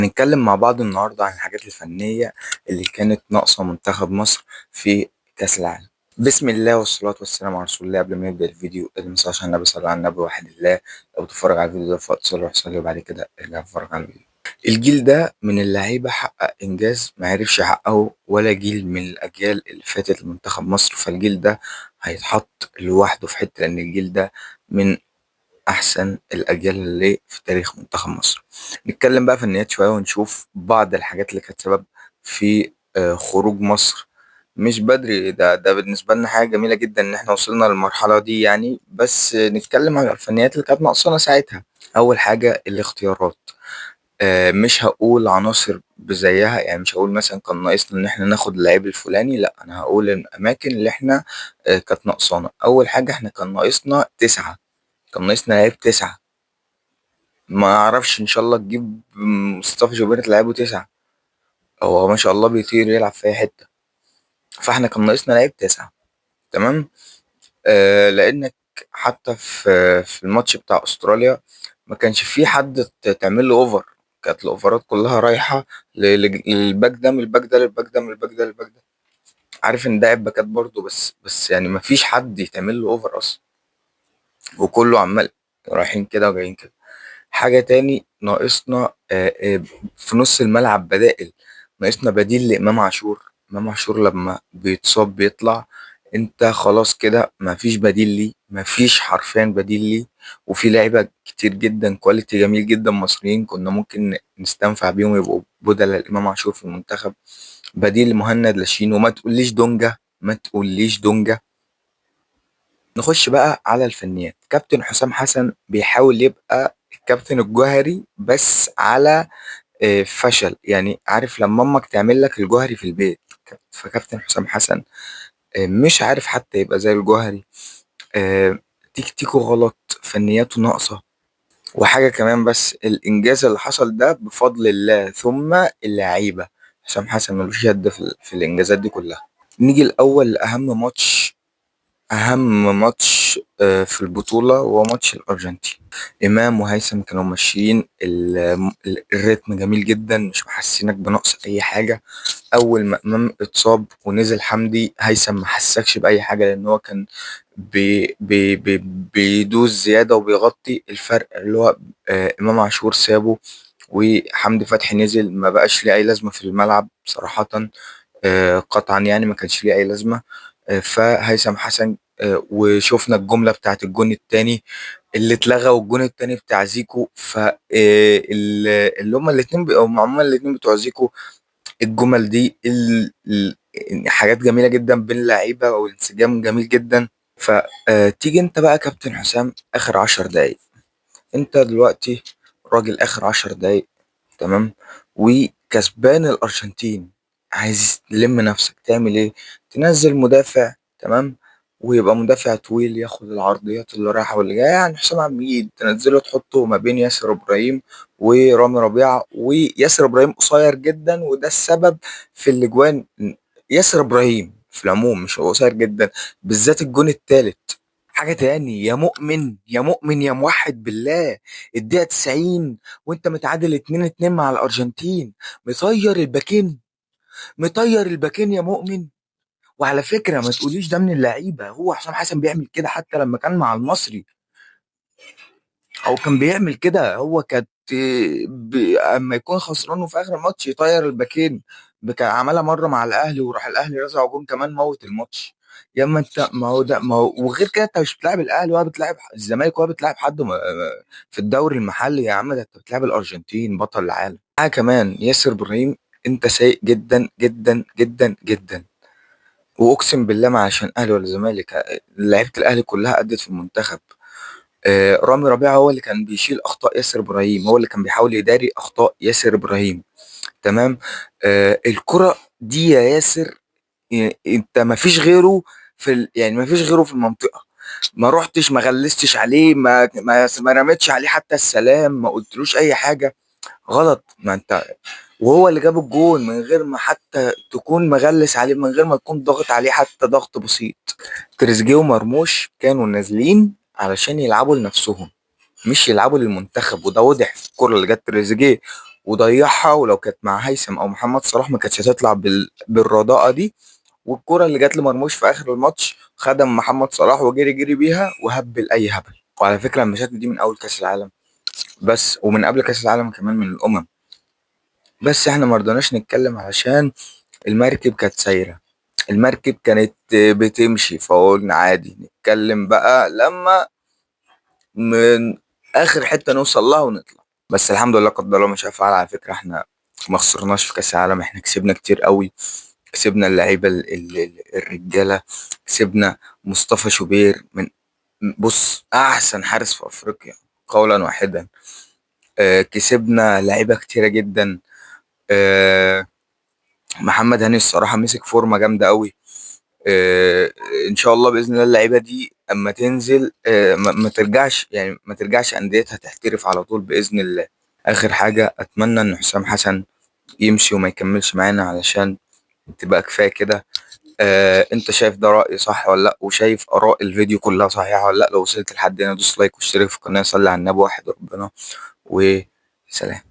هنتكلم مع بعض النهارده عن الحاجات الفنية اللي كانت ناقصة منتخب مصر في كأس العالم. بسم الله والصلاة والسلام على رسول الله. قبل ما نبدأ الفيديو ما تنساش النبي صلى على النبي واحد الله. لو تتفرج على الفيديو ده في وقت صلي وصلي وبعد كده ارجع اتفرج على الفيديو. الجيل ده من اللعيبة حقق إنجاز ما عرفش يحققه ولا جيل من الأجيال اللي فاتت لمنتخب مصر، فالجيل ده هيتحط لوحده في حتة، لأن الجيل ده من أحسن الأجيال اللي في تاريخ منتخب مصر. نتكلم بقى فنيات شوية ونشوف بعض الحاجات اللي كانت سبب في خروج مصر مش بدري. ده بالنسبة لنا حاجة جميلة جدا إن إحنا وصلنا للمرحلة دي يعني، بس نتكلم على الفنيات اللي كانت ناقصانا ساعتها. أول حاجة الاختيارات. مش هقول عناصر بزيها، يعني مش هقول مثلا كان ناقصنا إن إحنا ناخد اللعيب الفلاني، لا أنا هقول الأماكن اللي إحنا كانت ناقصانا. أول حاجة إحنا كان ناقصنا 9، كان ناقصنا لعيب 9. ما أعرفش إن شاء الله تجيب مصطفى شوبير تلعبه 9، هو ما شاء الله بيطير يلعب في أي حتة. فإحنا كان ناقصنا لعيب 9، تمام. لأنك حتى في الماتش بتاع أستراليا ما كانش في حد تعمل له over، كانت الأوفرات كلها رايحة للباك ده، من الباك ده للباك ده، من الباك ده للباك ده. عارف إن ده عيب باكات برضه، بس يعني ما فيش حد يتعمل له over أصلا، وكله عمال رايحين كده وجايين كده. حاجة تاني ناقصنا في نص الملعب بدائل، ناقصنا بديل لإمام عاشور. إمام عاشور لما بيتصاب بيطلع، انت خلاص كده مفيش بديل ليه، مفيش حرفيا بديل ليه. وفي لعيبة كتير جدا quality جميل جدا مصريين كنا ممكن نستنفع بيهم يبقوا بدل الإمام عاشور في المنتخب. بديل لمهند لاشين، وما تقوليش دونجا، ما تقوليش دونجا. نخش بقى على الفنيات. كابتن حسام حسن بيحاول يبقى الكابتن الجوهري بس على فشل. يعني عارف لما امك تعمل لك الجوهري في البيت، فكابتن حسام حسن مش عارف حتى يبقى زي الجوهري. تكتيكه غلط، فنياته ناقصة. وحاجة كمان، بس الإنجاز اللي حصل ده بفضل الله ثم اللعيبة. حسام حسن ملوش يد في الإنجازات دي كلها. نيجي الأول لأهم ماتش، أهم ماتش في البطولة، وهو ماتش الأرجنتين. إمام وهيثم كانوا ماشيين الريتم جميل جدا، مش محسينك بنقص أي حاجة. أول ما إمام اتصاب ونزل حمدي، هيثم ما حسكش بأي حاجة، لأن هو كان بي بي بي بيدوس زيادة وبيغطي الفرق اللي هو إمام عاشور سابه وحمدي فتحي نزل، ما بقاش ليه أي لازمة في الملعب صراحة، قطعا يعني ما كانش ليه أي لازمة. فهيثم حسن، وشفنا الجملة بتاعت الجون التاني اللي اتلغى والجون التاني بتاع زيكو. ف اللي هما الاتنين هما الاتنين بتوع زيكو، الجمل دي حاجات جميلة جدا بين اللعيبة وانسجام جميل جدا. ف تيجي انت بقى كابتن حسام اخر 10 دقايق، انت دلوقتي راجل اخر 10 دقايق، تمام، وكسبان الارجنتين، عايز تلم نفسك، تعمل ايه؟ تنزل مدافع، تمام، ويبقى مدافع طويل ياخد العرضيات اللي رايحة واللي جاية، يعني حسام عبد المجيد تنزله تحطه ما بين ياسر ابراهيم ورامي ربيعة. وياسر ابراهيم قصير جدا، وده السبب في الاجوان. ياسر ابراهيم في العموم مش هو قصير جدا، بالذات الجون الثالث. حاجة تاني، يا مؤمن يا مؤمن يا موحد بالله، الدقيقة 90 وانت متعادل 2-2 مع الارجنتين، مطير الباكين، مطير الباكين يا مؤمن. وعلى فكرة ما تقوليش ده من اللعيبة، هو حسام حسن بيعمل كده حتى لما كان مع المصري، هو كان بيعمل كده. هو كانت اما يكون خسران وفي اخر الماتش يطير الباكين، عملها مرة مع الاهلي وراح الاهلي رزع جون كمان موت الماتش. يا اما انت، ما هو ده، ما هو وغير كده انت مش بتلعب الاهلي ولا بتلعب الزمالك ولا بتلعب حد في الدوري المحلي يا عم، ده انت بتلعب الارجنتين بطل العالم. حاجة كمان، ياسر ابراهيم انت سيء جدا جدا جدا جدا، واقسم بالله ما عشان اهلي ولا زمالك، لعيبة الاهلي كلها ادت في المنتخب. رامي ربيعة هو اللي كان بيشيل اخطاء ياسر ابراهيم، هو اللي كان بيحاول يداري اخطاء ياسر ابراهيم، تمام. الكره دي يا ياسر، انت ما فيش غيره في يعني ما فيش غيره في المنطقة، ما روحتش، ما غلستش عليه، ما رميتش عليه حتى السلام، ما قلتلوش اي حاجة غلط. ما انت وهو اللي جاب الجون من غير ما حتى تكون مغلس عليه، من غير ما تكون ضاغط عليه حتى ضغط بسيط. تريزيجيه ومرموش كانوا نازلين علشان يلعبوا لنفسهم، مش يلعبوا للمنتخب، وده وضح في الكرة اللي جت تريزيجيه وضيعها، ولو كانت مع هيثم او محمد صلاح ما كانتش هتطلع بالرداءه دي. والكرة اللي جت لمرموش في اخر الماتش خدم محمد صلاح وجري جري بيها وهبل اي هبل. وعلى فكرة المشاكل دي من اول كاس العالم بس، ومن قبل كاس العالم كمان من الامم، بس احنا ما رضيناش نتكلم علشان المركب كانت سايرة، المركب كانت بتمشي، فقلنا عادي نتكلم بقى لما من اخر حتة نوصل لها ونطلع. بس الحمد لله قدر الله ما شاء فعل. على فكرة احنا ما خسرناش في كاس العالم، احنا كسبنا كتير قوي، كسبنا اللعيبة الرجالة، كسبنا مصطفى شوبير من بص احسن حارس في افريقيا قولا واحدا، كسبنا لعيبة كتيرة جدا، محمد هاني الصراحة مسك فورمه جامدة قوي. ان شاء الله باذن الله اللعيبة دي اما تنزل ما ترجعش، يعني ما ترجعش انديتها، تحترف على طول باذن الله. اخر حاجة اتمنى ان حسام حسن يمشي وما يكملش معانا علشان تبقى كفاية كده. انت شايف ده رأي صح ولا لا؟ وشايف اراء الفيديو كلها صحيحه ولا لا؟ لو وصلت لحد هنا دوس like واشترك في القناة، صلي على النبي، واحد ربنا، وسلام.